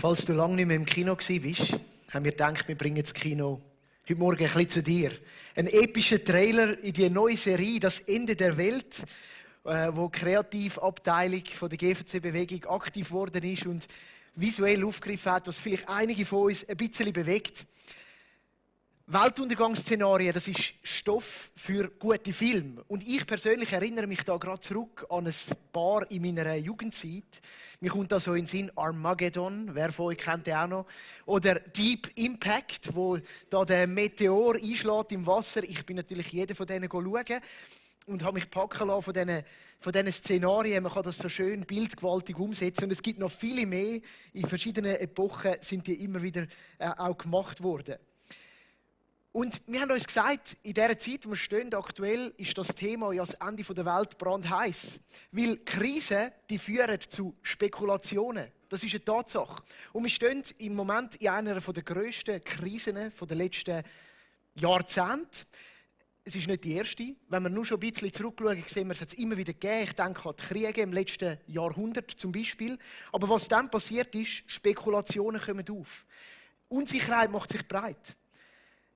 Falls du lange nicht mehr im Kino warst, haben wir gedacht, wir bringen das Kino heute Morgen ein bisschen zu dir. Ein epischer Trailer in die neue Serie «Das Ende der Welt», wo die Kreativabteilung von der GVC-Bewegung aktiv geworden ist und visuell aufgegriffen hat, was vielleicht einige von uns ein bisschen bewegt. Weltuntergangsszenarien, das ist Stoff für gute Filme. Und ich persönlich erinnere mich da gerade zurück an ein paar in meiner Jugendzeit. Mir kommt da so in den Sinn Armageddon, wer von euch kennt den auch noch. Oder Deep Impact, wo da der Meteor einschlägt im Wasser. Ich bin natürlich jeden von denen schauen und habe mich packen lassen von diesen Szenarien. Man kann das so schön bildgewaltig umsetzen. Und es gibt noch viele mehr. In verschiedenen Epochen sind die immer wieder auch gemacht worden. Und wir haben uns gesagt, in dieser Zeit, wo wir stehen, aktuell, ist das Thema ja das Ende der Welt brandheiß. Weil Krisen, die führen zu Spekulationen. Das ist eine Tatsache. Und wir stehen im Moment in einer der grössten Krisen der letzten Jahrzehnte. Es ist nicht die erste. Wenn wir nur schon ein bisschen zurückschauen, sehen wir, es hat es immer wieder gegeben. Ich denke an die Kriege im letzten Jahrhundert zum Beispiel. Aber was dann passiert ist, Spekulationen kommen auf. Unsicherheit macht sich breit.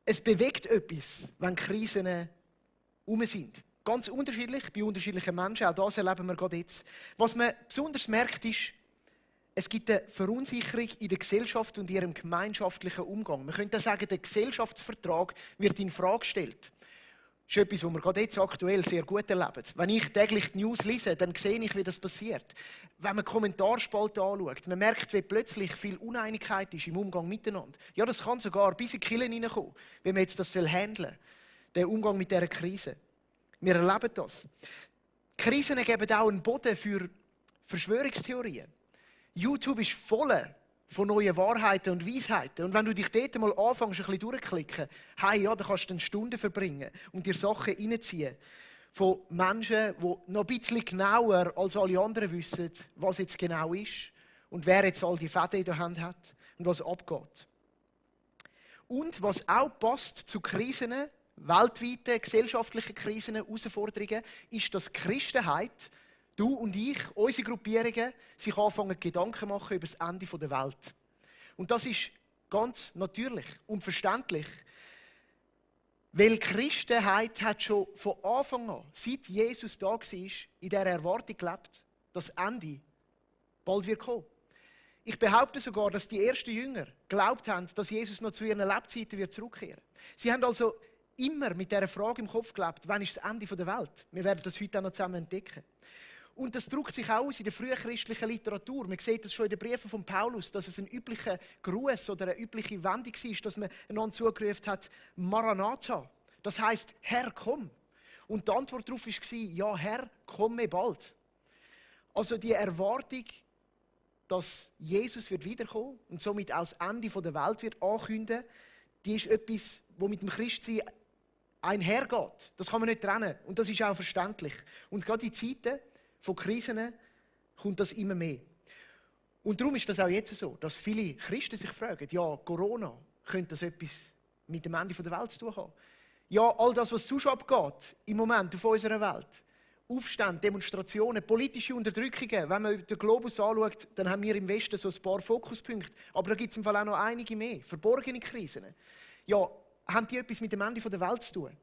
Es bewegt etwas, wenn Krisen herum sind. Ganz unterschiedlich, bei unterschiedlichen Menschen. Auch das erleben wir gerade jetzt. Was man besonders merkt, ist, es gibt eine Verunsicherung in der Gesellschaft und ihrem gemeinschaftlichen Umgang. Man könnte sagen, der Gesellschaftsvertrag wird in Frage gestellt. Das ist etwas, was wir gerade jetzt aktuell sehr gut erleben. Wenn ich täglich die News lese, dann sehe ich, wie das passiert. Wenn man Kommentarspalten anschaut, man merkt, wie plötzlich viel Uneinigkeit ist im Umgang miteinander. Ja, das kann sogar bis in die Kirche hineinkommen, wenn man jetzt das handeln soll, den Umgang mit dieser Krise. Wir erleben das. Krisen geben auch einen Boden für Verschwörungstheorien. YouTube ist voll von neuen Wahrheiten und Weisheiten. Und wenn du dich dort mal anfängst, ein bisschen durchzuklicken, hey, ja, dann kannst du eine Stunde verbringen und dir Sachen reinziehen von Menschen, die noch ein bisschen genauer als alle anderen wissen, was jetzt genau ist und wer jetzt all die Fäden in der Hand hat und was abgeht. Und was auch passt zu Krisen, weltweiten, gesellschaftlichen Krisen, Herausforderungen, ist, dass die Christenheit, du und ich, unsere Gruppierungen, sich anfangen Gedanken machen über das Ende der Welt. Und das ist ganz natürlich und verständlich. Weil die Christenheit hat schon von Anfang an, seit Jesus da war, in dieser Erwartung gelebt, dass das Ende bald wird kommen. Ich behaupte sogar, dass die ersten Jünger geglaubt haben, dass Jesus noch zu ihren Lebzeiten wird zurückkehren. Sie haben also immer mit dieser Frage im Kopf gelebt, wann ist das Ende der Welt? Wir werden das heute auch noch zusammen entdecken. Und das drückt sich auch aus in der frühchristlichen Literatur. Man sieht das schon in den Briefen von Paulus, dass es ein üblicher Gruß oder eine übliche Wendung war, dass man einander zugerufen hat, Maranatha. Das heisst, Herr, komm. Und die Antwort darauf war, ja, Herr, komme bald. Also die Erwartung, dass Jesus wird wiederkommen und somit auch das Ende der Welt wird ankündigen, die ist etwas, das mit dem Christsein einhergeht. Das kann man nicht trennen. Und das ist auch verständlich. Und gerade in Zeiten von Krisen kommt das immer mehr. Und darum ist das auch jetzt so, dass viele Christen sich fragen, ja, Corona, könnte das etwas mit dem Ende der Welt zu tun haben? Ja, all das, was sonst abgeht im Moment auf unserer Welt, Aufstände, Demonstrationen, politische Unterdrückungen, wenn man den Globus anschaut, dann haben wir im Westen so ein paar Fokuspunkte, aber da gibt es im Fall auch noch einige mehr, verborgene Krisen. Ja, haben die etwas mit dem Ende der Welt zu tun?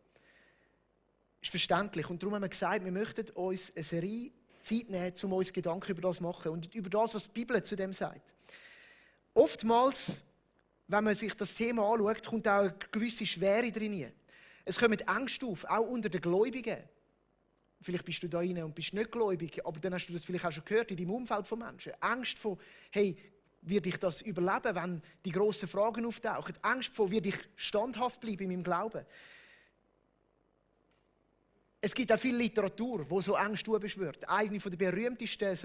Ist verständlich. Und darum haben wir gesagt, wir möchten uns eine Serie Zeit nehmen, um uns Gedanken über das zu machen und über das, was die Bibel zu dem sagt. Oftmals, wenn man sich das Thema anschaut, kommt auch eine gewisse Schwere drin. Es kommen Ängste auf, auch unter den Gläubigen. Vielleicht bist du da rein und bist nicht gläubig, aber dann hast du das vielleicht auch schon gehört in deinem Umfeld von Menschen. Angst vor, hey, wird ich das überleben, wenn die grossen Fragen auftauchen? Angst vor, wird ich standhaft bleiben in meinem Glauben? Es gibt auch viel Literatur, die so Ängste beschwört. Eine der berühmtesten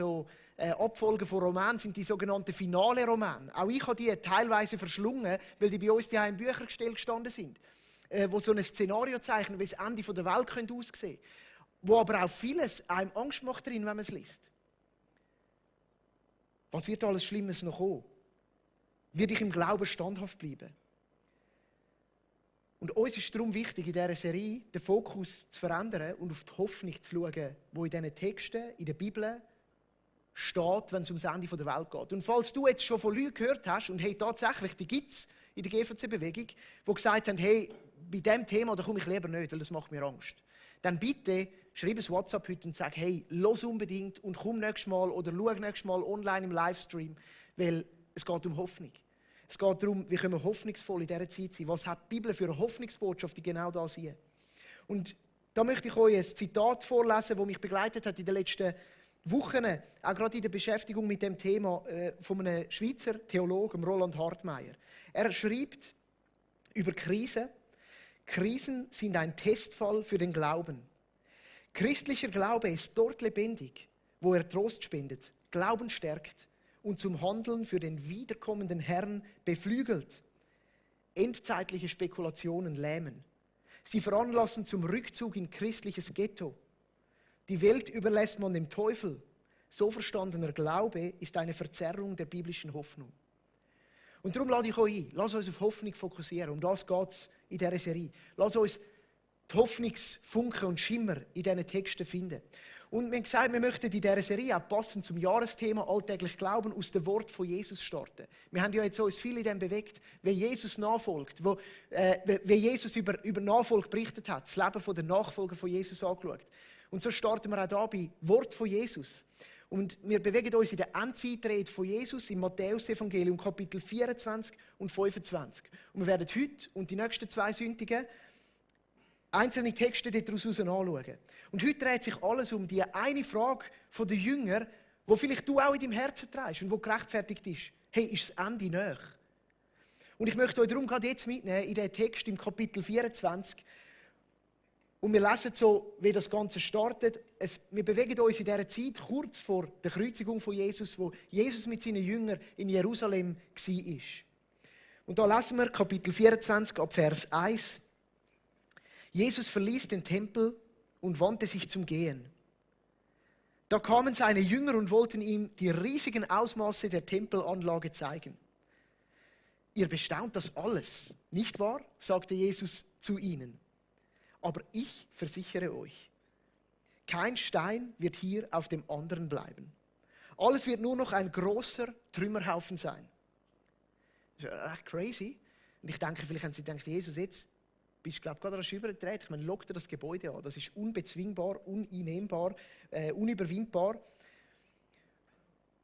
Abfolgen von Romanen sind die sogenannten Finale-Romane. Auch ich habe die teilweise verschlungen, weil die bei uns im Büchergestell gestanden sind, wo so ein Szenario zeichnen, wie das Ende der Welt aussehen könnte. Wo aber auch vieles einem Angst macht drin, wenn man es liest. Was wird alles Schlimmes noch kommen? Wird ich im Glauben standhaft bleiben? Und uns ist darum wichtig, in dieser Serie den Fokus zu verändern und auf die Hoffnung zu schauen, die in diesen Texten, in der Bibel steht, wenn es ums Ende der Welt geht. Und falls du jetzt schon von Leuten gehört hast, und hey, tatsächlich, die gibt es in der GVC-Bewegung, die gesagt haben, hey, bei diesem Thema da komme ich lieber nicht, weil das macht mir Angst. Dann bitte schreib ein WhatsApp heute und sag, hey, los unbedingt und komm nächstes Mal oder schau nächstes Mal online im Livestream, weil es geht um Hoffnung. Es geht darum, wie können wir hoffnungsvoll in dieser Zeit sein. Was hat die Bibel für eine Hoffnungsbotschaft, die genau da sieht. Und da möchte ich euch ein Zitat vorlesen, das mich begleitet hat in den letzten Wochen, auch gerade in der Beschäftigung mit dem Thema von einem Schweizer Theologen, Roland Hartmeier. Er schreibt über Krisen. Krisen sind ein Testfall für den Glauben. Christlicher Glaube ist dort lebendig, wo er Trost spendet, Glauben stärkt und zum Handeln für den wiederkommenden Herrn beflügelt. Endzeitliche Spekulationen lähmen. Sie veranlassen zum Rückzug in christliches Ghetto. Die Welt überlässt man dem Teufel. So verstandener Glaube ist eine Verzerrung der biblischen Hoffnung. Und darum lade ich euch ein, lasst uns auf Hoffnung fokussieren. Um das geht es in dieser Serie. Lasst uns die Hoffnungsfunken und Schimmer in diesen Texten finden. Und wir haben gesagt, wir möchten in dieser Serie auch passend zum Jahresthema alltäglich Glauben aus dem Wort von Jesus starten. Wir haben ja jetzt uns viel in dem bewegt, wie Jesus nachfolgt, wie Jesus über Nachfolge berichtet hat, das Leben der Nachfolger von Jesus angeschaut. Und so starten wir auch hier bei Wort von Jesus. Und wir bewegen uns in der Endzeitrede von Jesus im Matthäus-Evangelium, Kapitel 24 und 25. Und wir werden heute und die nächsten 2 Sonntage einzelne Texte daraus anschauen. Und heute dreht sich alles um die eine Frage der Jünger, die vielleicht du auch in deinem Herzen trägst und die gerechtfertigt ist. Hey, ist das Ende nahe? Und ich möchte euch darum gerade jetzt mitnehmen in den Text im Kapitel 24. Und wir lesen so, wie das Ganze startet. Wir bewegen uns in dieser Zeit kurz vor der Kreuzigung von Jesus, wo Jesus mit seinen Jüngern in Jerusalem war. Und da lesen wir Kapitel 24 ab Vers 1. Jesus verließ den Tempel und wandte sich zum Gehen. Da kamen seine Jünger und wollten ihm die riesigen Ausmaße der Tempelanlage zeigen. Ihr bestaunt das alles, nicht wahr? Sagte Jesus zu ihnen. Aber ich versichere euch, kein Stein wird hier auf dem anderen bleiben. Alles wird nur noch ein großer Trümmerhaufen sein. Das ist echt crazy. Und ich denke, vielleicht haben sie gedacht, Jesus, jetzt bist du, glaube ich, gerade rasch übergedreht. Ich meine, schau dir das Gebäude an. Das ist unbezwingbar, uneinnehmbar, unüberwindbar.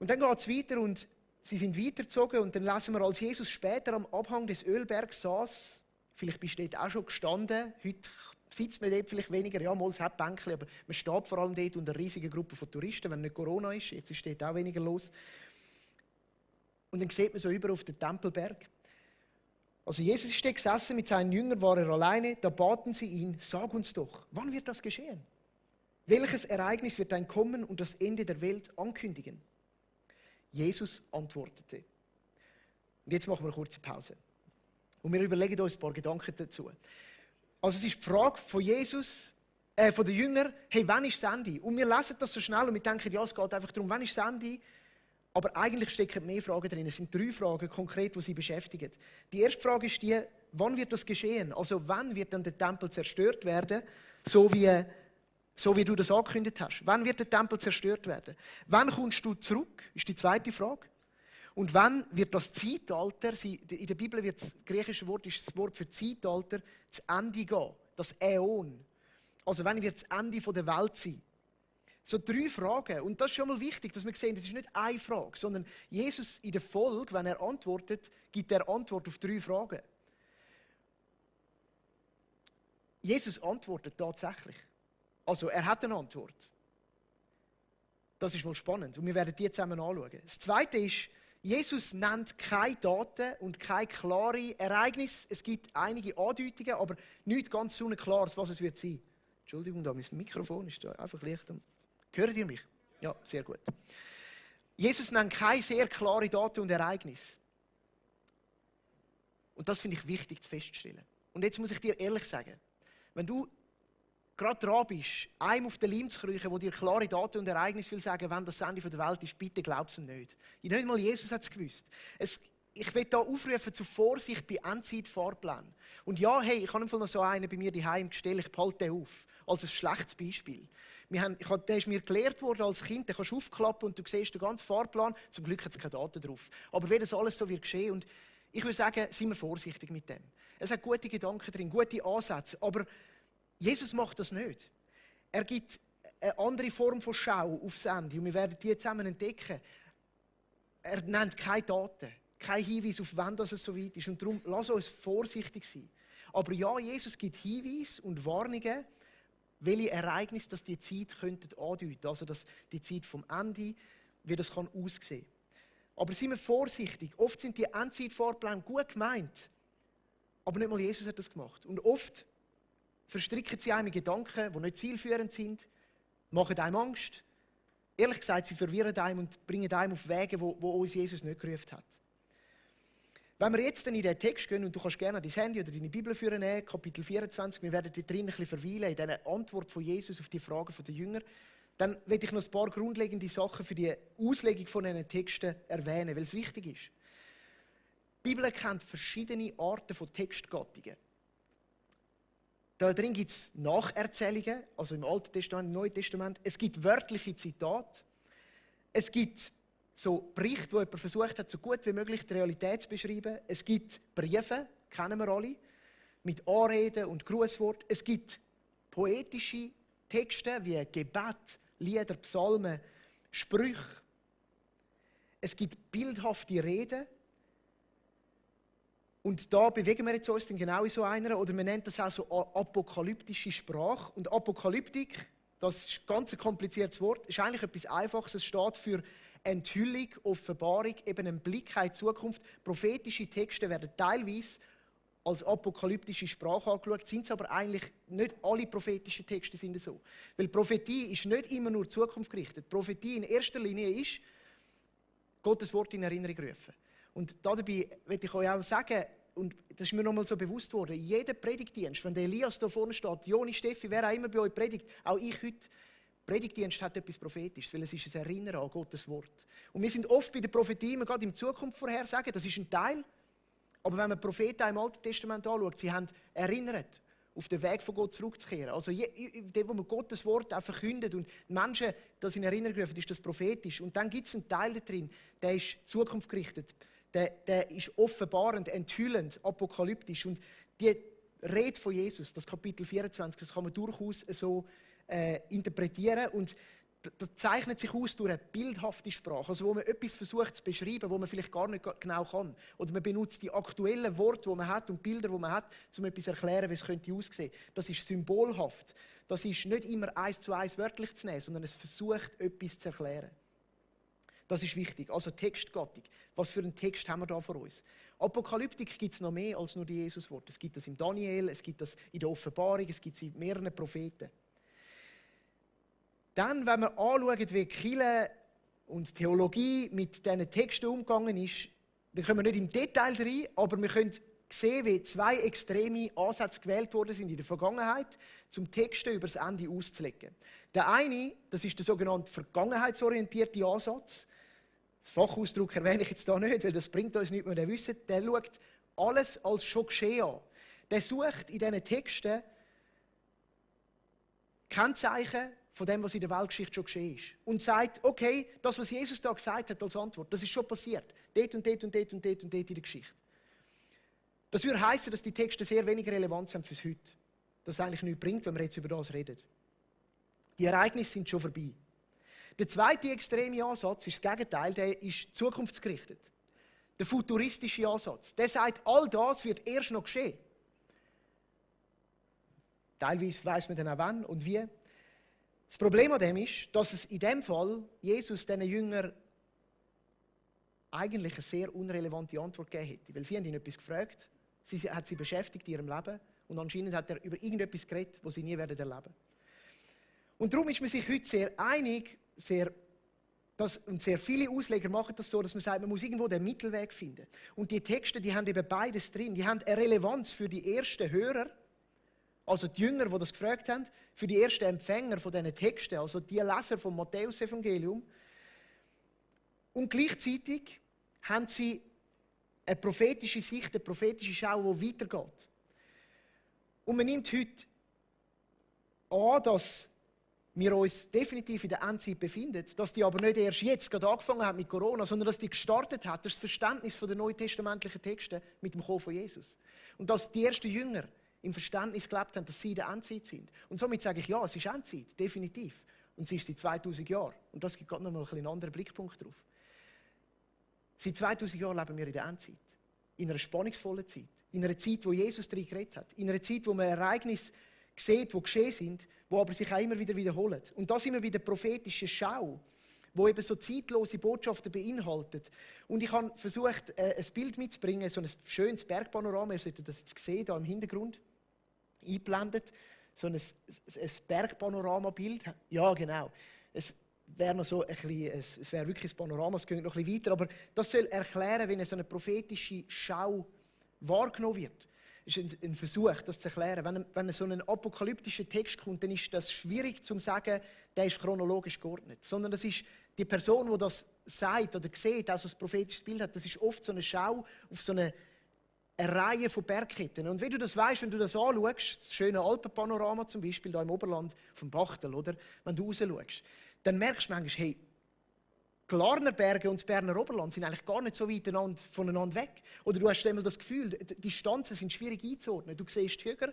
Und dann geht es weiter und sie sind weitergezogen. Und dann lesen wir, als Jesus später am Abhang des Ölbergs saß, vielleicht bist du dort auch schon gestanden, heute sitzt man dort vielleicht weniger, ja, mal es hat Bänkchen, aber man steht vor allem dort unter einer riesigen Gruppe von Touristen, wenn nicht Corona ist. Jetzt ist dort auch weniger los. Und dann sieht man so über auf den Tempelberg. Also Jesus ist dort gesessen, mit seinen Jüngern war er alleine, da baten sie ihn, sag uns doch, wann wird das geschehen? Welches Ereignis wird dann kommen und das Ende der Welt ankündigen? Jesus antwortete. Und jetzt machen wir eine kurze Pause. Und wir überlegen uns ein paar Gedanken dazu. Also es ist die Frage von Jesus, von den Jüngern, hey, wann ist das Ende? Und wir lesen das so schnell und wir denken, ja, es geht einfach darum, wann ist das Ende? Aber eigentlich stecken mehr Fragen drin. Es sind 3 Fragen konkret, die sie beschäftigen. Die erste Frage ist die, wann wird das geschehen? Also wann wird dann der Tempel zerstört werden, so wie du das angekündigt hast? Wann wird der Tempel zerstört werden? Wann kommst du zurück? Ist die zweite Frage. Und wann wird das Zeitalter, in der Bibel wird das griechische Wort, ist das Wort für Zeitalter, zu Ende gehen, das Äon. Also wann wird das Ende der Welt sein? So 3 Fragen. Und das ist schon mal wichtig, dass wir sehen, das ist nicht eine Frage, sondern Jesus in der Folge, wenn er antwortet, gibt er Antwort auf 3 Fragen. Jesus antwortet tatsächlich. Also er hat eine Antwort. Das ist mal spannend und wir werden die zusammen anschauen. Das Zweite ist, Jesus nennt keine Daten und keine klare Ereignisse. Es gibt einige Andeutungen, aber nichts ganz Klares, was es wird sein. Entschuldigung, da mein Mikrofon ist da einfach leicht. Hört ihr mich? Ja, sehr gut. Jesus nennt keine sehr klare Daten und Ereignisse. Und das finde ich wichtig zu feststellen. Und jetzt muss ich dir ehrlich sagen, wenn du gerade dran bist, einem auf den Leim zu kriechen, der dir klare Daten und Ereignisse will sagen, wenn das Ende der Welt ist, bitte glaub's ihm nicht. Nicht mal Jesus hat es gewusst. ich will hier aufrufen zu Vorsicht bei Endzeitfahrplänen. Und ja, hey, ich habe noch so einen bei mir daheim gestellt, ich behalte den auf. Als ein schlechtes Beispiel. Der ist mir gelehrt worden als Kind, den kannst du aufklappen und du siehst den ganzen Fahrplan. Zum Glück hat es keine Daten drauf. Aber wie das alles so wird geschehen, und ich würde sagen, seien wir vorsichtig mit dem. Es hat gute Gedanken drin, gute Ansätze, aber Jesus macht das nicht. Er gibt eine andere Form von Schau aufs Ende und wir werden die zusammen entdecken. Er nennt keine Daten, kein Hinweis auf wann das es so weit ist und darum lass uns vorsichtig sein. Aber ja, Jesus gibt Hinweise und Warnungen, welche Ereignisse das die Zeit könnten andeuten, also dass die Zeit vom Ende, wie das kann aussehen. Aber seien wir vorsichtig. Oft sind die Endzeitfahrpläne gut gemeint, aber nicht mal Jesus hat das gemacht. Und oft verstricken sie einem in Gedanken, die nicht zielführend sind, machen einem Angst. Ehrlich gesagt, sie verwirren einem und bringen einem auf Wege, wo uns Jesus nicht gerufen hat. Wenn wir jetzt dann in den Text gehen, und du kannst gerne dein Handy oder deine Bibel führen, Kapitel 24, wir werden dort drin ein bisschen verweilen, in dieser Antwort von Jesus auf die Fragen der Jünger, dann will ich noch ein paar grundlegende Sachen für die Auslegung von diesen Texten erwähnen, weil es wichtig ist. Die Bibel kennt verschiedene Arten von Textgattungen. Da drin gibt es Nacherzählungen, also im Alten Testament, im Neuen Testament. Es gibt wörtliche Zitate. Es gibt so Berichte, wo jemand versucht hat, so gut wie möglich die Realität zu beschreiben. Es gibt Briefe, kennen wir alle, mit Anreden und Grußwort. Es gibt poetische Texte wie Gebet, Lieder, Psalmen, Sprüche. Es gibt bildhafte Reden. Und da bewegen wir uns dann genau in so einer, oder man nennt das auch so apokalyptische Sprache. Und Apokalyptik, das ist ein ganz kompliziertes Wort, ist eigentlich etwas Einfaches. Es steht für Enthüllung, Offenbarung, eben ein Blick in die Zukunft. Prophetische Texte werden teilweise als apokalyptische Sprache angeschaut, sind es aber eigentlich nicht alle prophetischen Texte sind so. Weil Prophetie ist nicht immer nur Zukunft gerichtet. Prophetie in erster Linie ist Gottes Wort in Erinnerung rufen. Und dabei möchte ich euch auch sagen, und das ist mir nochmal so bewusst worden, jeder Predigtdienst, wenn der Elias da vorne steht, Joni, Steffi, wer auch immer bei euch predigt, auch ich heute, Predigtdienst hat etwas Prophetisches, weil es ist ein Erinnern an Gottes Wort. Und wir sind oft bei der Prophetie, man geht in die Zukunft vorhersagen, das ist ein Teil, aber wenn man die Propheten im Alten Testament anschaut, sie haben erinnert, auf den Weg von Gott zurückzukehren. Also dort, wo man Gottes Wort auch verkündet und die Menschen das in Erinnerung rufen, ist das prophetisch. Und dann gibt es einen Teil da drin, der ist zukunftsgerichtet. Der ist offenbarend, enthüllend, apokalyptisch. Und die Rede von Jesus, das Kapitel 24, das kann man durchaus so interpretieren. Und das zeichnet sich aus durch eine bildhafte Sprache, also wo man etwas versucht zu beschreiben, wo man vielleicht gar nicht genau kann. Oder man benutzt die aktuellen Worte, die man hat und Bilder, die man hat, um etwas zu erklären, wie es könnte aussehen. Das ist symbolhaft. Das ist nicht immer 1:1 wörtlich zu nehmen, sondern es versucht, etwas zu erklären. Das ist wichtig. Also Textgattung. Was für einen Text haben wir da vor uns? Apokalyptik gibt es noch mehr als nur die Jesusworte. Es gibt das im Daniel, es gibt das in der Offenbarung, es gibt es in mehreren Propheten. Dann, wenn wir anschauen, wie Kirche und Theologie mit diesen Texten umgegangen ist, dann können wir nicht im Detail rein, aber wir können sehen, wie zwei extreme Ansätze gewählt worden sind in der Vergangenheit, um Texte über das Ende auszulegen. Der eine, das ist der sogenannte vergangenheitsorientierte Ansatz. Das Fachausdruck erwähne ich jetzt hier nicht, weil das bringt uns nichts, wenn wir wissen. Der schaut alles als schon geschehen an. Der sucht in diesen Texten Kennzeichen von dem, was in der Weltgeschichte schon geschehen ist. Und sagt, okay, das, was Jesus da gesagt hat als Antwort, das ist schon passiert. Dort und dort und dort und dort und dort in der Geschichte. Das würde heißen, dass die Texte sehr wenig Relevanz haben fürs Heute. Das eigentlich nichts bringt, wenn wir jetzt über das reden. Die Ereignisse sind schon vorbei. Der zweite extreme Ansatz ist das Gegenteil, der ist zukunftsgerichtet. Der futuristische Ansatz. Der sagt, all das wird erst noch geschehen. Teilweise weiss man dann auch wann und wie. Das Problem an dem ist, dass es in dem Fall Jesus diesen Jüngern eigentlich eine sehr unrelevante Antwort gegeben hätte. Weil sie haben ihn etwas gefragt, sie hat sie beschäftigt in ihrem Leben und anscheinend hat er über irgendetwas geredet, was sie nie werden erleben. Und darum ist man sich heute sehr einig, und sehr viele Ausleger machen das so, dass man sagt, man muss irgendwo den Mittelweg finden. Und die Texte, die haben eben beides drin. Die haben eine Relevanz für die ersten Hörer, also die Jünger, die das gefragt haben, für die ersten Empfänger von diesen Texten, also die Leser vom Matthäus-Evangelium. Und gleichzeitig haben sie Eine prophetische Sicht, eine prophetische Schau, die weitergeht. Und man nimmt heute an, dass wir uns definitiv in der Endzeit befinden, dass die aber nicht erst jetzt gerade angefangen hat mit Corona, sondern dass die gestartet hat, das ist das Verständnis der neutestamentlichen Texte mit dem Kommen von Jesus. Und dass die ersten Jünger im Verständnis gelebt haben, dass sie in der Endzeit sind. Und somit sage ich, ja, es ist Endzeit, definitiv. Und sie ist seit 2000 Jahren. Und das gibt gerade noch mal einen anderen Blickpunkt drauf. Seit 2000 Jahren leben wir in der Endzeit. In einer spannungsvollen Zeit. In einer Zeit, wo Jesus drin geredet hat. In einer Zeit, wo man Ereignisse sieht, die geschehen sind, die aber sich auch immer wieder wiederholen. Und das immer wieder prophetische Schau, wo eben so zeitlose Botschaften beinhaltet. Und ich habe versucht, ein Bild mitzubringen, so ein schönes Bergpanorama. Ihr solltet das jetzt sehen, hier im Hintergrund, eingeblendet. So ein Bergpanorama-Bild. Ja, genau. Es wäre noch so ein bisschen, es wäre wirklich ein Panorama, es geht noch ein bisschen weiter, aber das soll erklären, wie so eine prophetische Schau wahrgenommen wird. Es ist ein Versuch, das zu erklären. Wenn so ein apokalyptischer Text kommt, dann ist das schwierig zu sagen, der ist chronologisch geordnet. Sondern das ist die Person, die das sagt oder sieht, also das prophetische Bild hat, das ist oft so eine Schau auf so eine Reihe von Bergketten. Und wenn du das weißt, wenn du das anschaust, das schöne Alpenpanorama zum Beispiel, hier im Oberland, vom Bachtel, oder? Wenn du raus schaust, dann merkst du manchmal, hey, die Glarner Berge und das Berner Oberland sind eigentlich gar nicht so weit voneinander weg. Oder du hast immer das Gefühl, die Distanzen sind schwierig einzuordnen. Du siehst die Hügel,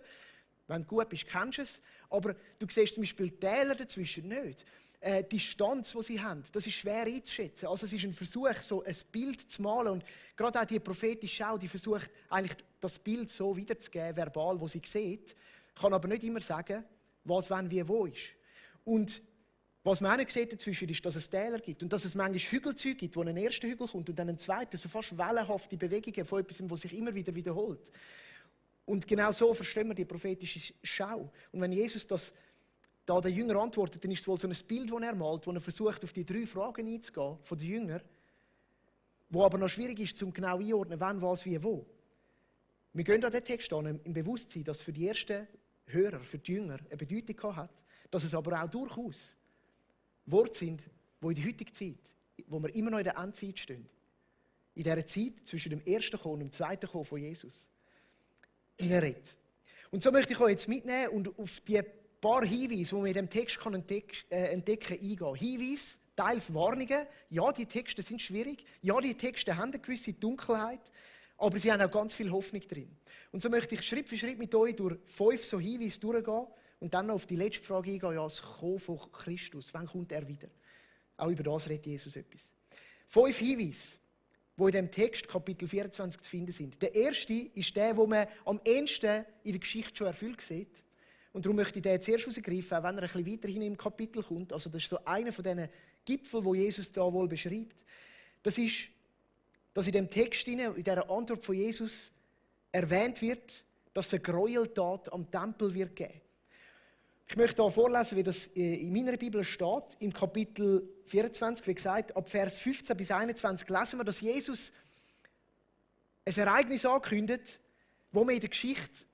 wenn du gut bist, kennst du es, aber du siehst zum Beispiel die Täler dazwischen nicht. Die Distanz, die sie haben, das ist schwer einzuschätzen. Also es ist ein Versuch, so ein Bild zu malen. Und gerade auch die prophetische Schau, die versucht eigentlich das Bild so wiederzugeben, verbal, wo sie sieht, kann aber nicht immer sagen, was, wann, wie, wo ist. Und was man auch nicht sieht dazwischen ist, dass es Täler gibt und dass es manchmal Hügelzüge gibt, wo ein erster Hügel kommt und dann ein zweiter, so fast wellenhafte Bewegungen von etwas, was sich immer wieder wiederholt. Und genau so verstehen wir die prophetische Schau. Und wenn Jesus das da den Jünger antwortet, dann ist es wohl so ein Bild, das er malt, wo er versucht, auf die 3 Fragen einzugehen von den Jüngern, wo aber noch schwierig ist, um genau einzuordnen, wann, was, wie, wo. Wir gehen an den Text an, im Bewusstsein, dass für die ersten Hörer, für die Jünger eine Bedeutung hat, dass es aber auch durchaus Worte sind, die in der heutigen Zeit, wo wir immer noch in der Endzeit stehen, in dieser Zeit zwischen dem ersten Kommen und dem zweiten Kommen von Jesus, hineinredet. Und so möchte ich euch jetzt mitnehmen und auf die paar Hinweise, die man in diesem Text entdecken eingehen. Hinweise, teils Warnungen. Ja, die Texte sind schwierig. Ja, die Texte haben eine gewisse Dunkelheit. Aber sie haben auch ganz viel Hoffnung drin. Und so möchte ich Schritt für Schritt mit euch durch 5 so Hinweise durchgehen und dann noch auf die letzte Frage eingehen, ja, das Kommen von Christus. Wann kommt er wieder? Auch über das redet Jesus etwas. 5 Hinweise, die in diesem Text, Kapitel 24, zu finden sind. Der erste ist der, den man am ehesten in der Geschichte schon erfüllt sieht. Und darum möchte ich den zuerst herausgreifen, auch wenn er ein bisschen weiterhin im Kapitel kommt. Also das ist so einer von diesen Gipfeln, wo Jesus da wohl beschreibt. Das ist, dass in dem Text, in dieser Antwort von Jesus erwähnt wird, dass es eine Gräueltat am Tempel wird geben. Ich möchte hier vorlesen, wie das in meiner Bibel steht. Im Kapitel 24, wie gesagt, ab Vers 15 bis 21 lesen wir, dass Jesus ein Ereignis ankündigt, das man in der Geschichte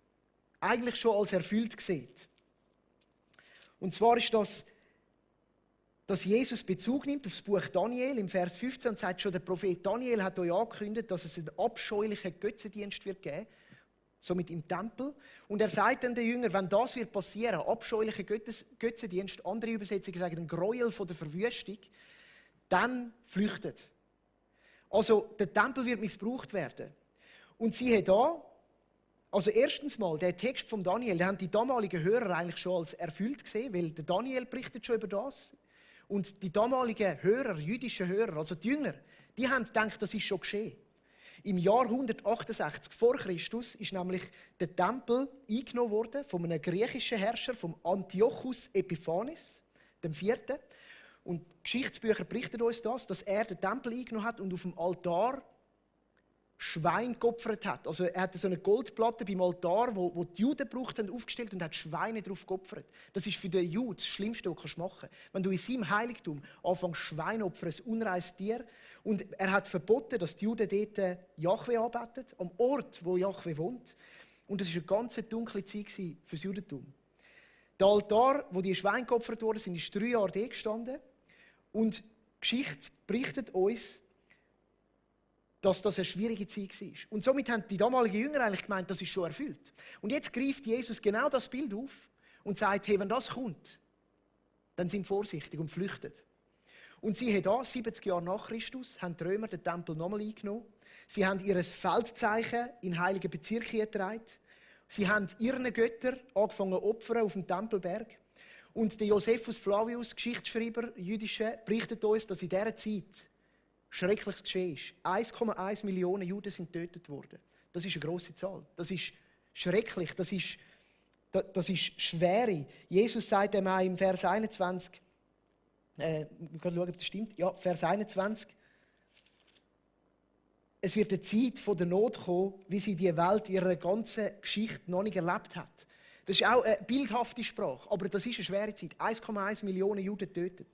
eigentlich schon als erfüllt sieht. Und zwar ist das, dass Jesus Bezug nimmt auf das Buch Daniel im Vers 15 und sagt schon, der Prophet Daniel hat euch angekündigt, dass es einen abscheulichen Götzendienst wird geben, somit im Tempel. Und er sagt dann den Jüngern, wenn das wird passieren, abscheulicher Götzendienst, andere Übersetzungen sagen ein Gräuel von der Verwüstung, dann flüchtet. Also der Tempel wird missbraucht werden. Und siehe da, also erstens mal, der Text von Daniel, den haben die damaligen Hörer eigentlich schon als erfüllt gesehen, weil der Daniel berichtet schon über das. Und die damaligen Hörer, jüdischen Hörer, also die Jünger, die haben gedacht, das ist schon geschehen. Im Jahr 168 vor Christus ist nämlich der Tempel eingenommen worden von einem griechischen Herrscher, vom Antiochus Epiphanes, dem 4. Und die Geschichtsbücher berichten uns das, dass er den Tempel eingenommen hat und auf dem Altar Schwein geopfert hat. Also er hatte so eine Goldplatte beim Altar, wo die Juden gebraucht haben, aufgestellt und hat Schweine drauf geopfert. Das ist für den Juden das Schlimmste, was du machen kannst. Wenn du in seinem Heiligtum anfängst Schweine opfern, ein unreines Tier. Und er hat verboten, dass die Juden dort Jahwe anbeten, am Ort, wo Jahwe wohnt. Und das war eine ganz dunkle Zeit für das Judentum. Der Altar, wo die Schweine geopfert wurden, ist 3 Jahre dort gestanden. Und die Geschichte berichtet uns, dass das eine schwierige Zeit war. Und somit haben die damaligen Jünger eigentlich gemeint, das ist schon erfüllt. Und jetzt greift Jesus genau das Bild auf und sagt, hey, wenn das kommt, dann sind vorsichtig und flüchtet. Und siehe da, 70 Jahre nach Christus, haben die Römer den Tempel nochmal eingenommen. Sie haben ihr Feldzeichen in heilige Bezirke getragen. Sie haben ihren Göttern angefangen zu opfern auf dem Tempelberg. Und der Josephus Flavius, Geschichtsschreiber, jüdischer, berichtet uns, dass in dieser Zeit Schreckliches geschehen ist. 1,1 Millionen Juden sind getötet worden. Das ist eine grosse Zahl. Das ist schrecklich. Das ist schwere. Jesus sagt einmal im Vers 21, ich kann schauen, ob das stimmt. Ja, Vers 21. Es wird eine Zeit von der Not kommen, wie sie die Welt ihre ganze Geschichte noch nicht erlebt hat. Das ist auch eine bildhafte Sprache, aber das ist eine schwere Zeit. 1,1 Millionen Juden getötet.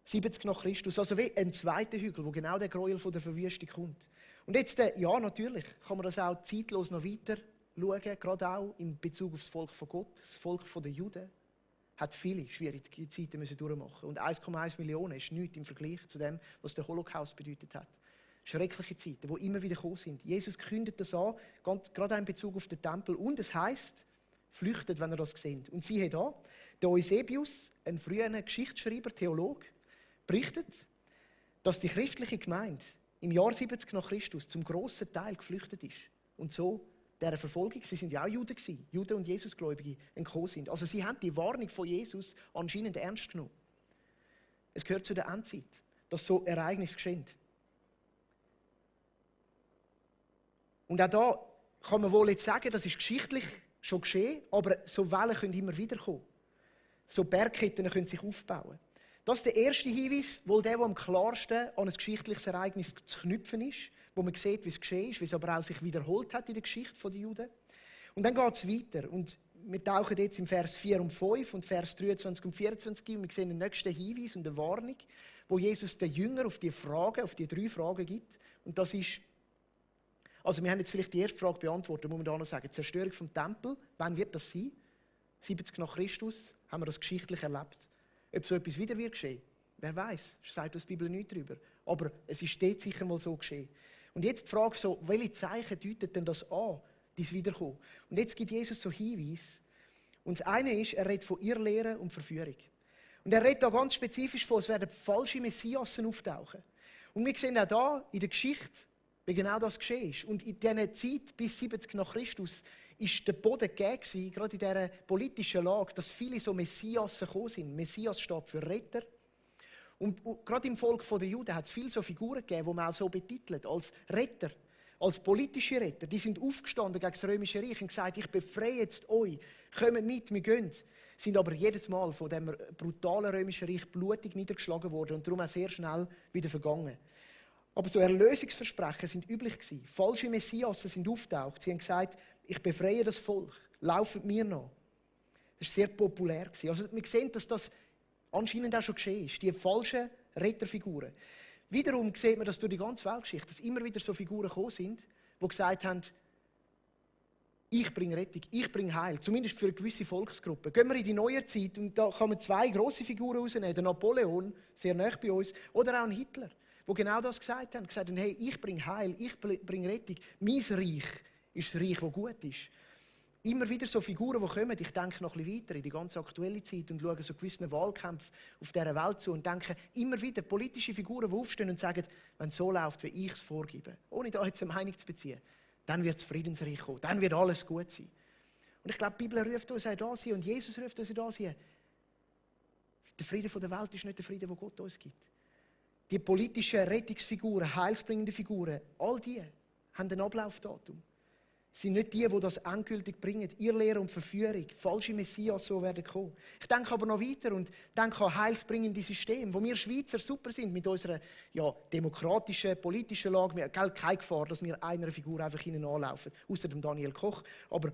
70 nach Christus, also wie ein zweiter Hügel, wo genau der Gräuel von der Verwüstung kommt. Und jetzt, ja, natürlich kann man das auch zeitlos noch weiter schauen, gerade auch in Bezug auf das Volk von Gott. Das Volk der Juden hat viele schwierige Zeiten müssen durchmachen. Und 1,1 Millionen ist nichts im Vergleich zu dem, was der Holocaust bedeutet hat. Schreckliche Zeiten, die immer wieder gekommen sind. Jesus kündet das an, gerade auch in Bezug auf den Tempel. Und es heisst, flüchtet, wenn ihr das seht. Und siehe da, der Eusebius, ein früher Geschichtsschreiber, Theologe, berichtet, dass die christliche Gemeinde im Jahr 70 nach Christus zum grossen Teil geflüchtet ist. Und so dieser Verfolgung, sie sind ja auch Juden gewesen, Juden und Jesusgläubige entkommen sind. Also sie haben die Warnung von Jesus anscheinend ernst genommen. Es gehört zu der Endzeit, dass so Ereignisse geschehen. Und auch da kann man wohl jetzt sagen, das ist geschichtlich schon geschehen, aber so Wellen können immer wieder kommen. So Bergketten können sich aufbauen. Das ist der erste Hinweis, wohl der am klarsten an ein geschichtliches Ereignis zu knüpfen ist, wo man sieht, wie es geschehen ist, wie es aber auch sich wiederholt hat in der Geschichte der Juden. Und dann geht es weiter. Und wir tauchen jetzt im Vers 4 und 5 und Vers 23 und 24 und wir sehen den nächsten Hinweis und eine Warnung, wo Jesus den Jüngern auf die 3 Fragen gibt. Und das ist, also wir haben jetzt vielleicht die erste Frage beantwortet, muss man da noch sagen. Die Zerstörung vom Tempel, wann wird das sein? 70 nach Christus haben wir das geschichtlich erlebt. Ob so etwas wieder wird geschehen, wer weiß, sagt uns die Bibel nichts darüber. Aber es ist dort sicher mal so geschehen. Und jetzt die Frage so, welche Zeichen deutet denn das an, dieses Wiederkommen? Und jetzt gibt Jesus so Hinweise. Und das eine ist, er redet von Irrlehren und Verführung. Und er redet da ganz spezifisch von, es werden falsche Messiasen auftauchen. Und wir sehen auch da in der Geschichte, wie genau das geschehen ist. Und in dieser Zeit bis 70 nach Christus ist der Boden gegeben, gerade in dieser politischen Lage, dass viele so Messiasen gekommen sind. Messias steht für Retter. Und gerade im Volk der Juden hat es viele so Figuren gegeben, die man auch so betitelt, als Retter, als politische Retter. Die sind aufgestanden gegen das Römische Reich und gesagt, ich befreie jetzt euch, kommt mit, wir gehen. Sind aber jedes Mal von dem brutalen Römischen Reich blutig niedergeschlagen worden und darum auch sehr schnell wieder vergangen. Aber so Erlösungsversprechen sind üblich gewesen. Falsche Messiasen sind auftaucht. Sie haben gesagt, ich befreie das Volk, lauft mir nach. Das war sehr populär gewesen. Also wir sehen, dass das anscheinend auch schon geschehen ist. Die falschen Retterfiguren. Wiederum sieht man das durch die ganze Weltgeschichte, dass immer wieder so Figuren gekommen sind, die gesagt haben, ich bringe Rettung, ich bringe Heil. Zumindest für eine gewisse Volksgruppe. Gehen wir in die neue Zeit und da kann man 2 grosse Figuren rausnehmen. Der Napoleon, sehr nahe bei uns, oder auch ein Hitler, die genau das gesagt haben. Gesagt haben, hey, ich bringe Heil, ich bringe Rettung. Mein Reich ist das Reich, das gut ist. Immer wieder so Figuren, die kommen, ich denke noch ein bisschen weiter in die ganz aktuelle Zeit und schaue so gewissen Wahlkämpfen auf dieser Welt zu und denke immer wieder politische Figuren, die aufstehen und sagen, wenn es so läuft, wie ich es vorgebe, ohne da jetzt eine Meinung zu beziehen, dann wird das Friedensreich kommen, dann wird alles gut sein. Und ich glaube, die Bibel ruft uns auch da sein und Jesus ruft uns da sein. Der Friede der Welt ist nicht der Friede, den Gott uns gibt. Die politischen Rettungsfiguren, heilsbringende Figuren, all die haben ein Ablaufdatum. Sind nicht die das endgültig bringen. Irrlehre und Verführung, falsche Messias, so werden kommen. Ich denke aber noch weiter und denke an heilsbringende Systeme, wo wir Schweizer super sind mit unserer demokratischen, politischen Lage. Wir haben keine Gefahr, dass wir einer Figur einfach hinten anlaufen, außer dem Daniel Koch. Aber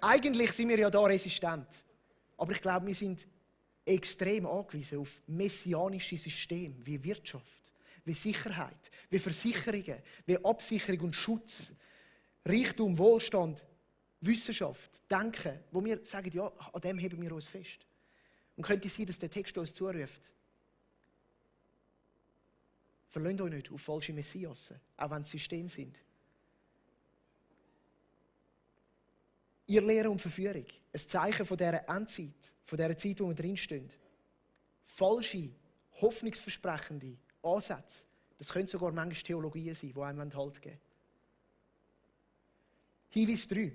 eigentlich sind wir ja da resistent. Aber ich glaube, wir sind extrem angewiesen auf messianische Systeme wie Wirtschaft, wie Sicherheit, wie Versicherungen, wie Absicherung und Schutz. Reichtum, Wohlstand, Wissenschaft, Denken, wo wir sagen, ja, an dem heben wir uns fest. Und könnte es sein, dass der Text uns zuruft? Verlasst euch nicht auf falsche Messiasen, auch wenn sie System sind. Irrlehre und Verführung, ein Zeichen von dieser Endzeit, von dieser Zeit, wo wir drinstehen. Falsche, hoffnungsversprechende Ansätze, das können sogar manchmal Theologien sein, die einem Halt geben. Hinweis 3.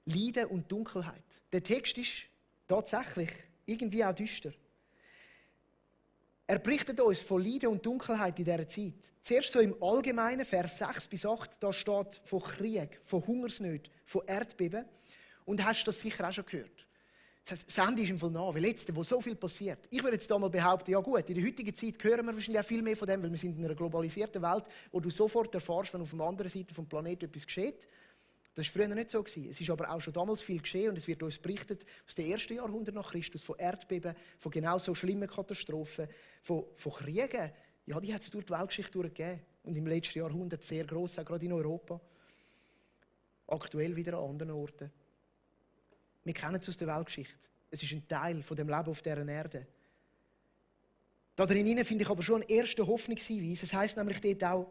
Leiden und Dunkelheit. Der Text ist tatsächlich irgendwie auch düster. Er berichtet uns von Leiden und Dunkelheit in dieser Zeit. Zuerst so im Allgemeinen, Vers 6 bis 8, da steht von Krieg, von Hungersnöten, von Erdbeben. Und hast das sicher auch schon gehört. Das Ende ist im Fall nah, weil jetzt, wo so viel passiert. Ich würde jetzt da mal behaupten, ja gut, in der heutigen Zeit hören wir wahrscheinlich auch viel mehr von dem, weil wir sind in einer globalisierten Welt, wo du sofort erfährst, wenn auf der anderen Seite des Planeten etwas geschieht. Das war früher nicht so. Es ist aber auch schon damals viel geschehen und es wird uns berichtet aus dem ersten Jahrhundert nach Christus von Erdbeben, von genau so schlimmen Katastrophen, von Kriegen. Ja, die hat es durch die Weltgeschichte durchgegeben. Und im letzten Jahrhundert sehr gross, auch gerade in Europa. Aktuell wieder an anderen Orten. Wir kennen es aus der Weltgeschichte. Es ist ein Teil von dem Leben auf dieser Erde. Da drin finde ich aber schon einen ersten Hoffnungshinweis. Es heisst nämlich dort auch,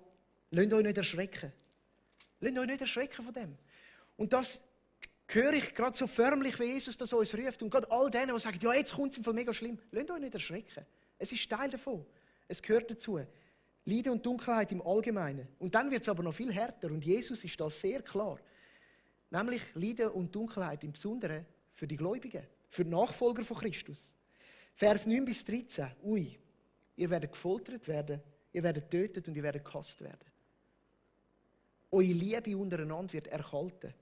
lasst euch nicht erschrecken. Lasst euch nicht erschrecken von dem. Und das höre ich gerade so förmlich, wie Jesus das uns ruft. Und gerade all denen, die sagen, ja, jetzt kommt es im Fall mega schlimm. Lasst euch nicht erschrecken. Es ist Teil davon. Es gehört dazu. Leiden und Dunkelheit im Allgemeinen. Und dann wird es aber noch viel härter. Und Jesus ist da sehr klar. Nämlich Leiden und Dunkelheit im Besonderen für die Gläubigen, für die Nachfolger von Christus. Vers 9 bis 13. Ui, ihr werdet gefoltert werden, ihr werdet getötet und ihr werdet gehasst werden. Eure Liebe untereinander wird erkalten.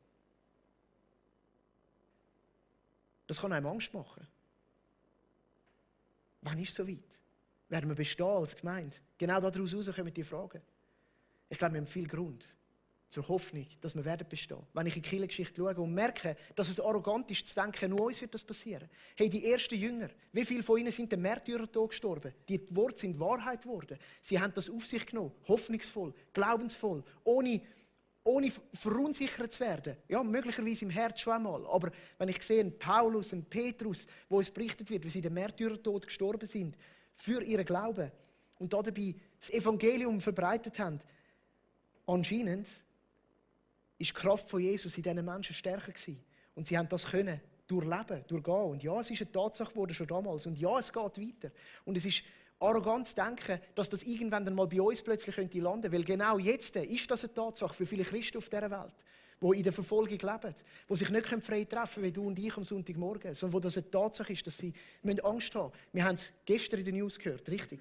Das kann einem Angst machen. Wann ist es so weit? Werden wir bestehen als Gemeinde? Genau daraus kommen die Fragen. Ich glaube, wir haben viel Grund zur Hoffnung, dass wir bestehen werden. Wenn ich in die Kirchengeschichte schaue und merke, dass es arrogant ist zu denken, nur uns wird das passieren. Hey, die ersten Jünger, wie viele von ihnen sind dem Märtyrertod gestorben? Die Worte sind Wahrheit geworden. Sie haben das auf sich genommen, hoffnungsvoll, glaubensvoll, ohne verunsichert zu werden. Ja, möglicherweise im Herz schon einmal. Aber wenn ich sehe, einen Paulus, einen Petrus, wo uns berichtet wird, wie sie dem Märtyrertod gestorben sind, für ihren Glauben und dabei das Evangelium verbreitet haben, anscheinend ist die Kraft von Jesus in diesen Menschen stärker gewesen. Und sie haben das können durchleben, durchgehen. Und ja, es ist eine Tatsache geworden, schon damals. Und ja, es geht weiter. Und es ist arrogant zu denken, dass das irgendwann dann mal bei uns plötzlich landen könnte. Weil genau jetzt ist das eine Tatsache für viele Christen auf dieser Welt, die in der Verfolgung leben, die sich nicht frei treffen können, wie du und ich am Sonntagmorgen, sondern wo das eine Tatsache ist, dass sie Angst haben müssen. Wir haben es gestern in den News gehört, richtig?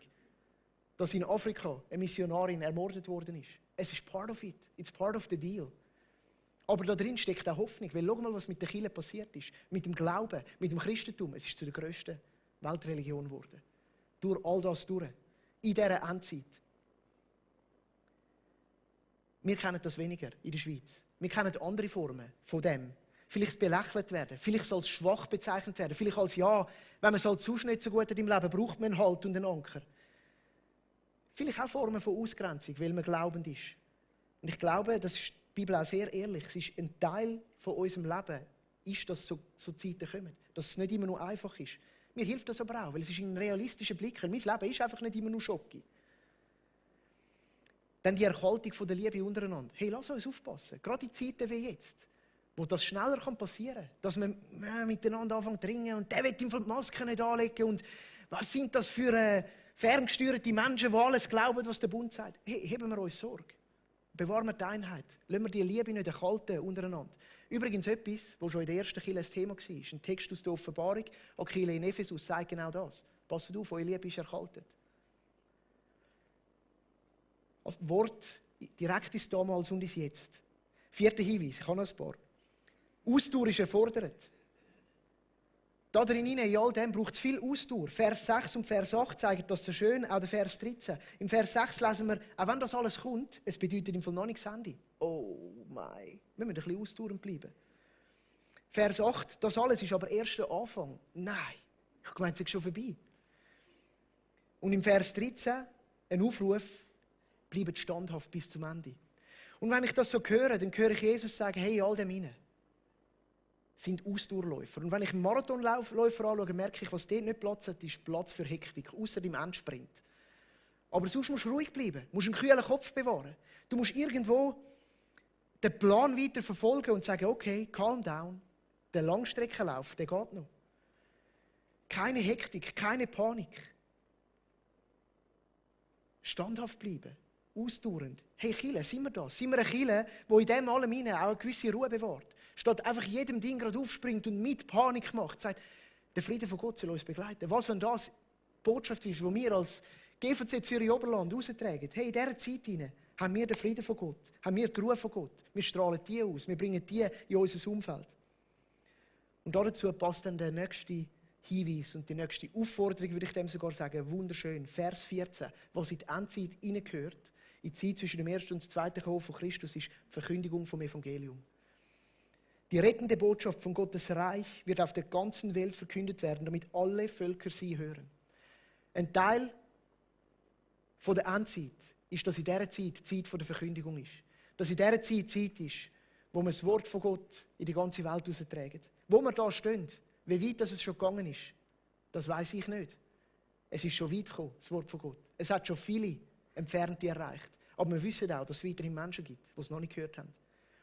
Dass in Afrika eine Missionarin ermordet worden ist. Es ist part of it. It's part of the deal. Aber da drin steckt auch Hoffnung, weil schau mal, was mit der Kirche passiert ist. Mit dem Glauben, mit dem Christentum. Es ist zu der grössten Weltreligion geworden. Durch all das durch. In dieser Endzeit. Wir kennen das weniger in der Schweiz. Wir kennen andere Formen von dem. Vielleicht belächelt werden, vielleicht als schwach bezeichnet werden, vielleicht als ja, wenn man es halt sonst nicht so gut hat im Leben, braucht man einen Halt und einen Anker. Vielleicht auch Formen von Ausgrenzung, weil man glaubend ist. Und ich glaube, das ist die Bibel auch sehr ehrlich. Es ist ein Teil von unserem Leben, ist, dass so Zeiten kommen. Dass es nicht immer nur einfach ist. Mir hilft das aber auch, weil es ist ein realistischer Blick. Mein Leben ist einfach nicht immer nur Schocki. Dann die Erhaltung von der Liebe untereinander. Hey, lass uns aufpassen. Gerade in Zeiten wie jetzt, wo das schneller passieren kann. Dass man miteinander anfängt zu ringen und der will ihm die Maske nicht anlegen. Und was sind das für ferngesteuerte Menschen, die alles glauben, was der Bund sagt. Hey, heben wir uns Sorge. Bewahren wir die Einheit. Lassen wir die Liebe nicht erkalten untereinander. Übrigens etwas, was schon in der ersten Kirche ein Thema war. Ein Text aus der Offenbarung. An die Kirche in Ephesus sagt genau das. Passt auf, eure Liebe ist erkaltet. Das Wort direkt ist damals und ist jetzt. 4. Hinweis, ich habe noch ein paar. Ausdauer ist erfordert. Da drin, in all dem, braucht es viel Ausdauer. Vers 6 und Vers 8 zeigen das so schön, auch der Vers 13. Im Vers 6 lesen wir, auch wenn das alles kommt, es bedeutet im Fall noch nichts Ende. Oh mein, wir müssen ein bisschen ausdauernd bleiben. Vers 8, das alles ist aber erst der Anfang. Nein, ich meine, es ist schon vorbei. Und im Vers 13, ein Aufruf, bleibt standhaft bis zum Ende. Und wenn ich das so höre, dann höre ich Jesus sagen, hey, all dem rein sind Ausdauerläufer. Und wenn ich einen Marathonläufer anschaue, merke ich, was dort nicht Platz hat, ist Platz für Hektik, außer im Endsprint. Aber sonst musst du ruhig bleiben, musst einen kühlen Kopf bewahren. Du musst irgendwo den Plan weiter verfolgen und sagen, okay, calm down. Der Langstreckenlauf, der geht noch. Keine Hektik, keine Panik. Standhaft bleiben, ausdauernd. Hey Kirche, sind wir das? Sind wir eine Kirche, die in dem allem hinein auch eine gewisse Ruhe bewahrt? Statt einfach jedem Ding gerade aufspringt und mit Panik macht, sagt, der Friede von Gott soll uns begleiten. Was, wenn das die Botschaft ist, die wir als GVC Zürich Oberland raustragen? Hey, in dieser Zeit hinein haben wir den Frieden von Gott, haben wir die Ruhe von Gott. Wir strahlen die aus, wir bringen die in unser Umfeld. Und dazu passt dann der nächste Hinweis und die nächste Aufforderung, würde ich dem sogar sagen, wunderschön. Vers 14, was in die Endzeit hineingehört, in die Zeit zwischen dem ersten und dem zweiten Kommen von Christus, ist die Verkündigung vom Evangelium. Die rettende Botschaft von Gottes Reich wird auf der ganzen Welt verkündet werden, damit alle Völker sie hören. Ein Teil von der Endzeit ist, dass in dieser Zeit die Zeit der Verkündigung ist. Dass in dieser Zeit ist, wo wir das Wort von Gott in die ganze Welt heraustragen. Wo wir da stehen, wie weit es schon gegangen ist, das weiß ich nicht. Es ist schon weit gekommen, das Wort von Gott. Es hat schon viele Entfernte erreicht. Aber wir wissen auch, dass es weiterhin Menschen gibt, die es noch nicht gehört haben.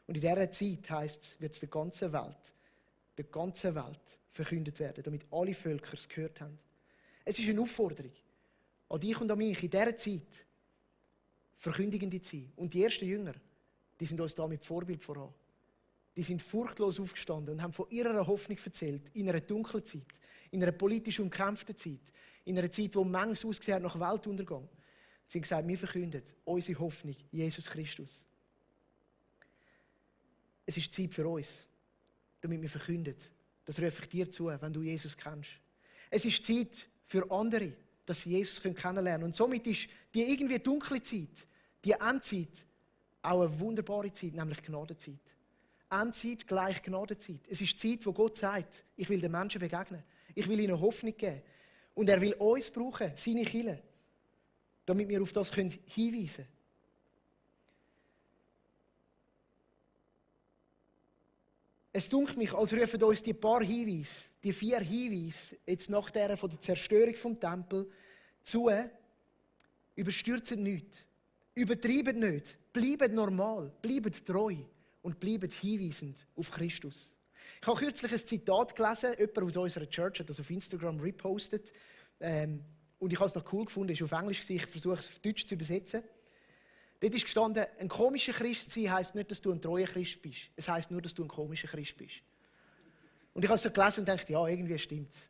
Und in dieser Zeit, heisst es, wird es der ganzen Welt verkündet werden, damit alle Völker es gehört haben. Es ist eine Aufforderung an dich und an mich, in dieser Zeit Verkündigende zu sein. Und die ersten Jünger, die sind uns da mit Vorbild voran. Die sind furchtlos aufgestanden und haben von ihrer Hoffnung erzählt, in einer dunklen Zeit, in einer politisch umkämpften Zeit, in einer Zeit, wo manches ausgesehen hat nach Weltuntergang. Sie haben gesagt, wir verkünden unsere Hoffnung, Jesus Christus. Es ist Zeit für uns, damit wir verkünden. Das rufe ich dir zu, wenn du Jesus kennst. Es ist Zeit für andere, dass sie Jesus kennenlernen können. Und somit ist die irgendwie dunkle Zeit, die Endzeit, auch eine wunderbare Zeit, nämlich Gnadenzeit. Endzeit gleich Gnadenzeit. Es ist Zeit, wo Gott sagt, ich will den Menschen begegnen. Ich will ihnen Hoffnung geben. Und er will uns brauchen, seine Kirche, damit wir auf das hinweisen können. Es dünkt mich, als rufen uns die paar Hinweise, die 4 Hinweise, jetzt nach der von der Zerstörung vom Tempel, zu, überstürzt nichts, übertreibt nicht, bleibt normal, bleibt treu und bleibt hinweisend auf Christus. Ich habe kürzlich ein Zitat gelesen, jemand aus unserer Church hat das auf Instagram repostet und ich habe es noch cool gefunden, es war auf Englisch, ich versuche es auf Deutsch zu übersetzen. Dort ist gestanden, ein komischer Christ sein heisst nicht, dass du ein treuer Christ bist. Es heisst nur, dass du ein komischer Christ bist. Und ich habe es so gelesen und dachte, ja, irgendwie stimmt es.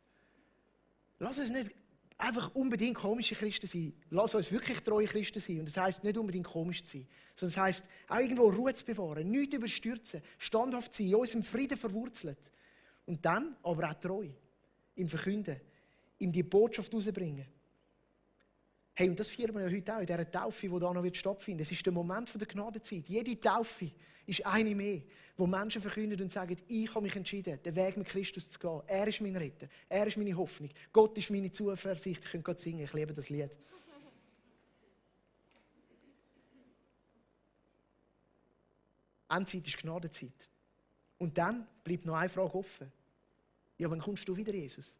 Lass uns nicht einfach unbedingt komische Christen sein. Lass uns wirklich treue Christen sein. Und das heisst nicht unbedingt komisch zu sein, sondern es heisst auch irgendwo Ruhe zu bewahren, nichts überstürzen, standhaft zu sein, in unserem Frieden verwurzelt. Und dann aber auch treu, im Verkünden, ihm die Botschaft rausbringen. Hey, und das feiern wir ja heute auch in dieser Taufe, die da noch stattfinden wird. Es ist der Moment der Gnadenzeit. Jede Taufe ist eine mehr, wo Menschen verkünden und sagen, ich habe mich entschieden, den Weg mit Christus zu gehen. Er ist mein Retter, er ist meine Hoffnung, Gott ist meine Zuversicht. Ich könnte gerade singen, ich liebe das Lied. Endzeit ist Gnadenzeit. Und dann bleibt noch eine Frage offen. Ja, wann kommst du wieder, Jesus?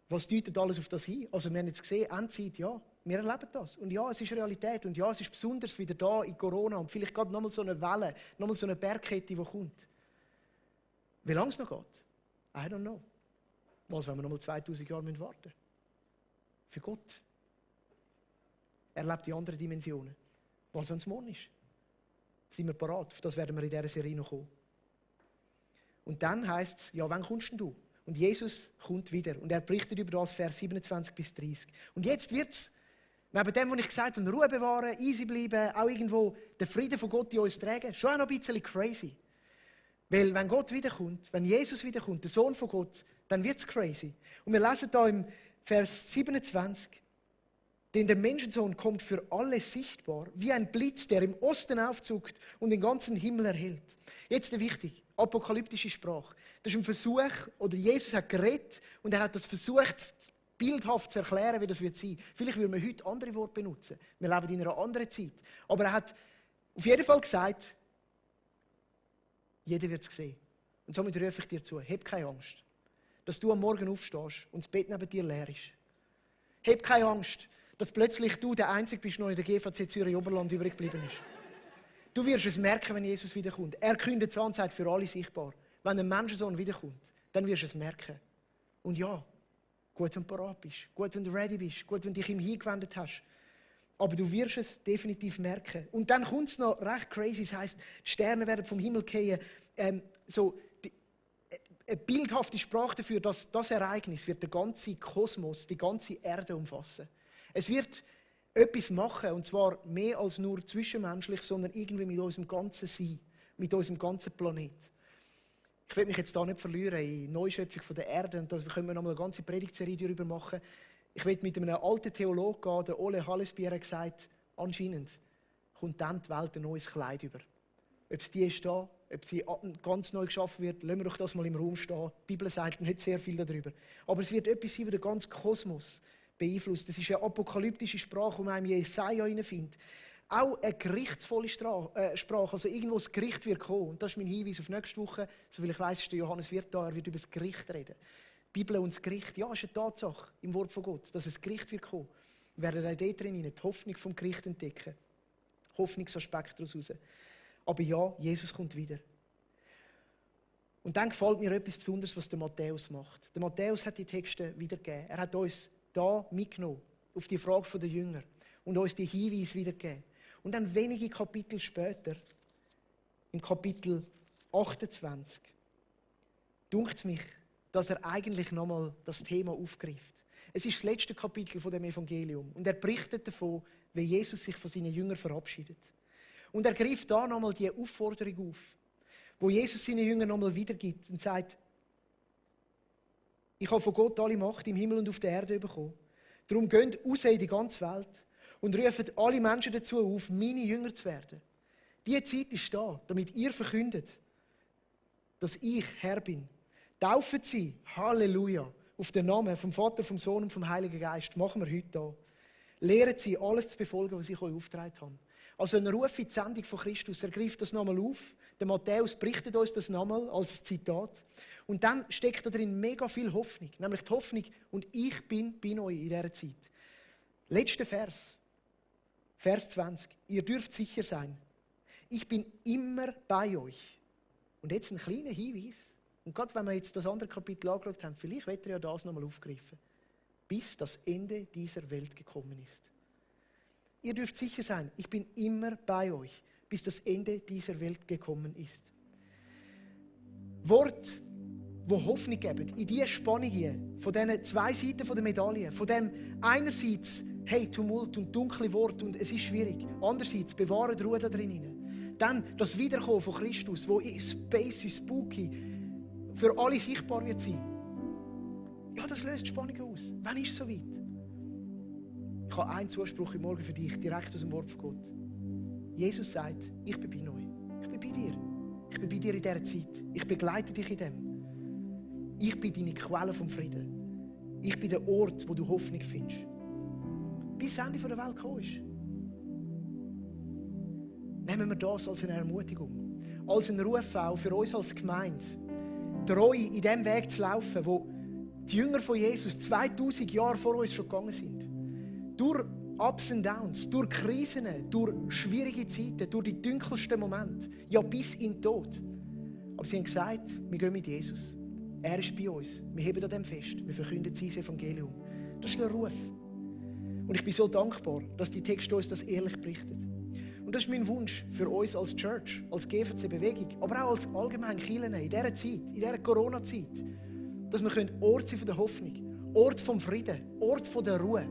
Was deutet alles auf das hin? Also wir haben jetzt gesehen, Endzeit, ja, wir erleben das. Und ja, es ist Realität. Und ja, es ist besonders wieder da in Corona. Und vielleicht gerade nochmal so eine Welle, nochmal so eine Bergkette, die kommt. Wie lange es noch geht? I don't know. Was, wenn wir nochmal 2000 Jahre warten müssen? Für Gott. Er lebt in anderen Dimensionen. Was, wenn es morgen ist? Sind wir parat? Auf das werden wir in dieser Serie noch kommen. Und dann heisst es, ja, wann kommst denn du? Und Jesus kommt wieder. Und er berichtet über das, Vers 27 bis 30. Und jetzt wird es, neben dem, was ich gesagt habe, Ruhe bewahren, easy bleiben, auch irgendwo den Frieden von Gott in uns tragen, schon auch noch ein bisschen crazy. Weil wenn Gott wiederkommt, wenn Jesus wiederkommt, der Sohn von Gott, dann wird es crazy. Und wir lesen da im Vers 27, denn der Menschensohn kommt für alle sichtbar, wie ein Blitz, der im Osten aufzuckt und den ganzen Himmel erhellt. Jetzt wichtig, apokalyptische Sprache. Das ist ein Versuch, oder Jesus hat geredet und er hat das versucht, bildhaft zu erklären, wie das wird sein. Vielleicht würden wir heute andere Worte benutzen. Wir leben in einer anderen Zeit. Aber er hat auf jeden Fall gesagt, jeder wird es sehen. Und somit rufe ich dir zu, hab keine Angst, dass du am Morgen aufstehst und das Bett neben dir leer ist. Hab keine Angst, dass plötzlich du der Einzige bist, der noch in der GVC Zürich Oberland übrig geblieben ist. Du wirst es merken, wenn Jesus wiederkommt. Er kündet es an und sagt für alle sichtbar. Wenn ein Menschensohn wiederkommt, dann wirst du es merken. Und ja, gut, wenn du parat bist, gut, wenn du ready bist, gut, wenn du dich ihm hingewendet hast. Aber du wirst es definitiv merken. Und dann kommt es noch recht crazy. Das heisst, die Sterne werden vom Himmel fallen. Eine bildhafte Sprache dafür, dass das Ereignis wird den ganzen Kosmos, die ganze Erde umfassen. Es wird etwas machen, und zwar mehr als nur zwischenmenschlich, sondern irgendwie mit unserem ganzen Sein, mit unserem ganzen Planet. Ich will mich jetzt da nicht verlieren in Neuschöpfung von der Erde, und da können wir noch mal eine ganze Predigtserie darüber machen. Ich will mit einem alten Theologen gehen, der Ole Hallesbier, hat gesagt, anscheinend kommt dann die Welt ein neues Kleid über. Ob es die ist da, ob sie ganz neu geschaffen wird, lassen wir doch das mal im Raum stehen. Die Bibel sagt nicht sehr viel darüber. Aber es wird etwas sein, das den ganzen Kosmos beeinflusst. Das ist eine apokalyptische Sprache, die man in Jesaja findet. Auch eine gerichtsvolle Sprache, also irgendwo das Gericht wird kommen. Und das ist mein Hinweis auf nächste Woche. Soviel ich weiss, ist der Johannes Wirth da, er wird über das Gericht reden. Die Bibel und das Gericht, ja, ist eine Tatsache im Wort von Gott, dass ein Gericht wird kommen. Wir werden auch dort drin die Hoffnung vom Gericht entdecken. Hoffnungsaspekt daraus heraus. Aber ja, Jesus kommt wieder. Und dann gefällt mir etwas Besonderes, was der Matthäus macht. Der Matthäus hat die Texte wiedergegeben. Er hat uns da mitgenommen auf die Frage der Jünger und uns die Hinweise wiedergegeben. Und dann wenige Kapitel später, im Kapitel 28, dunkt es mich, dass er eigentlich nochmal das Thema aufgreift. Es ist das letzte Kapitel von dem Evangelium und er berichtet davon, wie Jesus sich von seinen Jüngern verabschiedet. Und er greift da nochmal die Aufforderung auf, wo Jesus seinen Jüngern nochmal wiedergibt und sagt, ich habe von Gott alle Macht im Himmel und auf der Erde bekommen. Darum geht raus in die ganze Welt und ruft alle Menschen dazu auf, meine Jünger zu werden. Diese Zeit ist da, damit ihr verkündet, dass ich Herr bin. Taufen sie, Halleluja, auf den Namen vom Vater, vom Sohn und vom Heiligen Geist. Machen wir heute da. Lehren sie, alles zu befolgen, was ich euch aufgetragen habe. Also ein Ruf in die Sendung von Christus. Er greift das nochmal auf. Der Matthäus berichtet uns das nochmal als Zitat. Und dann steckt da drin mega viel Hoffnung. Nämlich die Hoffnung, und ich bin bei euch in dieser Zeit. Letzter Vers. Vers 20. Ihr dürft sicher sein. Ich bin immer bei euch. Und jetzt ein kleiner Hinweis. Und gerade wenn wir jetzt das andere Kapitel angeschaut haben, vielleicht wird er ja das nochmal aufgreifen. Bis das Ende dieser Welt gekommen ist. Ihr dürft sicher sein, ich bin immer bei euch, bis das Ende dieser Welt gekommen ist. Wort, wo Hoffnung geben, in diese Spannungen von diesen zwei Seiten der Medaille, von dem einerseits, hey, Tumult und dunkle Wort und es ist schwierig, andererseits, bewahren die Ruhe da drin. Dann das Wiederkommen von Christus, wo spacey, spooky, für alle sichtbar wird sein. Ja, das löst Spannung aus. Wann ist es soweit? Ich habe einen Zuspruch im Morgen für dich, direkt aus dem Wort von Gott. Jesus sagt, ich bin bei euch. Ich bin bei dir. Ich bin bei dir in dieser Zeit. Ich begleite dich in dem. Ich bin deine Quelle vom Frieden. Ich bin der Ort, wo du Hoffnung findest. Bis das Ende der Welt gekommen ist. Nehmen wir das als eine Ermutigung. Als einen Ruf auch für uns als Gemeinde. Treu in dem Weg zu laufen, wo die Jünger von Jesus 2000 Jahre vor uns schon gegangen sind. Durch Ups und Downs, durch Krisen, durch schwierige Zeiten, durch die dunkelsten Momente, ja bis in den Tod. Aber sie haben gesagt, wir gehen mit Jesus. Er ist bei uns. Wir heben an dem fest. Wir verkünden sein Evangelium. Das ist der Ruf. Und ich bin so dankbar, dass die Texte uns das ehrlich berichtet. Und das ist mein Wunsch für uns als Church, als GVC-Bewegung, aber auch als allgemein Kirchen in dieser Zeit, in dieser Corona-Zeit, dass wir Ort sein von der Hoffnung, Ort vom Frieden, Ort von der Ruhe,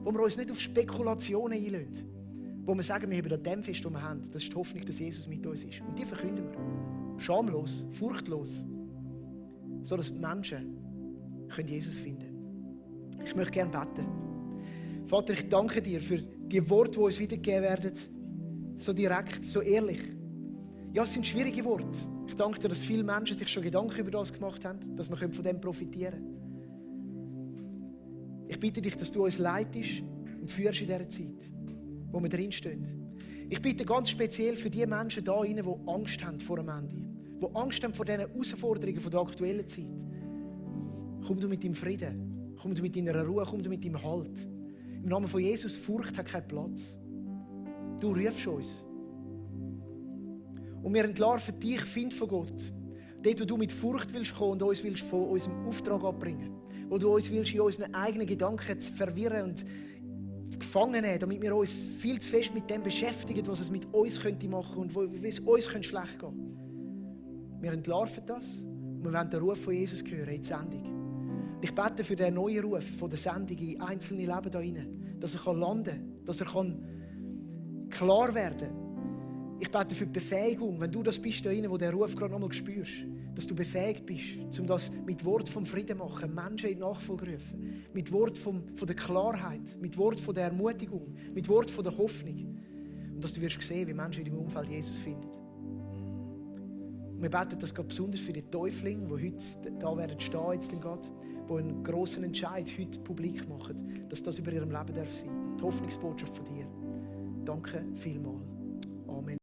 wo wir uns nicht auf Spekulationen einlassen, wo wir sagen, wir heben an dem fest, was wir haben. Das ist die Hoffnung, dass Jesus mit uns ist. Und die verkünden wir. Schamlos, furchtlos, sodass die Menschen Jesus finden können. Ich möchte gerne beten. Vater, ich danke dir für die Worte, die uns wiedergegeben werden. So direkt, so ehrlich. Ja, es sind schwierige Worte. Ich danke dir, dass viele Menschen sich schon Gedanken über das gemacht haben, dass wir von dem profitieren können. Ich bitte dich, dass du uns leitest und führst in dieser Zeit, wo wir drinstehen. Ich bitte ganz speziell für die Menschen da rein, die Angst haben vor dem Ende, die Angst haben vor diesen Herausforderungen der aktuellen Zeit. Komm du mit deinem Frieden, komm du mit deiner Ruhe, komm du mit deinem Halt. Im Namen von Jesus, Furcht hat keinen Platz. Du rufst uns. Und wir entlarven dich, Find von Gott. Dort, wo du mit Furcht willst kommen und uns willst von unserem Auftrag abbringen. Wo du uns willst in unseren eigenen Gedanken verwirren und gefangen nehmen, damit wir uns viel zu fest mit dem beschäftigen, was es mit uns könnte machen und wie es uns schlecht gehen könnte. Wir entlarven das und wir wollen den Ruf von Jesus hören in die Sendung. Und ich bete für den neuen Ruf von der Sendung in einzelne Leben da rein, dass er landen kann, dass er klar werden kann. Ich bete für die Befähigung, wenn du das bist da rein, wo der Ruf gerade nochmal spürst, dass du befähigt bist, um das mit Wort vom Frieden zu machen, Menschen in die Nachfolge rufen, mit Wort von der Klarheit, mit Wort von der Ermutigung, mit Wort von der Hoffnung. Und dass du wirst sehen, wie Menschen in deinem Umfeld Jesus finden. Und wir beten das gerade besonders für die Täuflinge, die heute da werden stehen, jetzt Gott, die einen grossen Entscheid heute publik machen, dass das über ihrem Leben darf sein. Die Hoffnungsbotschaft von dir. Danke vielmals. Amen.